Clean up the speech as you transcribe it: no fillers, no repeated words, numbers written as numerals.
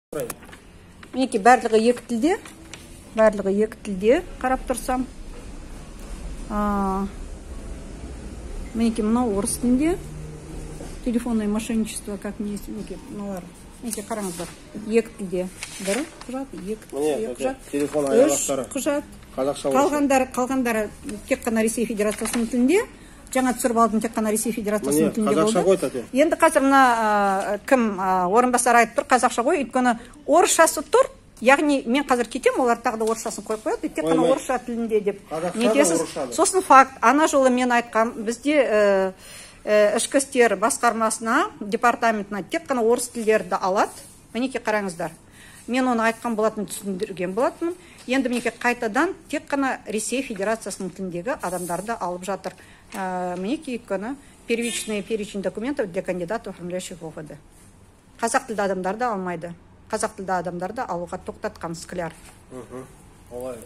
Мінекей, барлығы екі тілде, барлығы екі тілде, қарап тұрсам. Мінекей, мынау орыс тілінде, телефонное мошенничество, как не есть. Мінекей, мыналар, мінекей, қараңыздар, екі тілде бір құжат, екі, Міне, екі құжат, телефон үш айғақтары. құжат. Қазақша, орысша. Қалғандары тек қана Ресей Федерациясының тілінде. Жаңа түсіріп алдым, тек қана Ресей Федерациясының Міне, тілінде қазақша болды. Ғой, тәте. Енді қазір мына кім, орынбасар айтып тұр, қазақша ғой, өйткені орысшасы тұр. Яғни мен қазір кетемін, олар тағы да орысшасын қойып қояды, тек қана Қоймайды. орысша тілінде деп Қазақша да, нетесіз. орысша да. Сосын факт, ана жолы мен айтқам, бізде ішкі істер басқармасына, департаментіне тек қана орыс тілдерді алады. Мінекей, қараңыздар, мен оны айтқан болатын, түсіндірген болатынмын. Енді, мінекей, қайтадан тек қана Ресей Федерациясының тіліндегі адамдарды алып жатыр. Мінекей, өйткені первичный перечень документов для кандидатов, оформляющих ОФД. Қазақ тілді адамдарды алмайды, қазақ тілді адамдарды алуға тоқтатқан Скляр. Олай.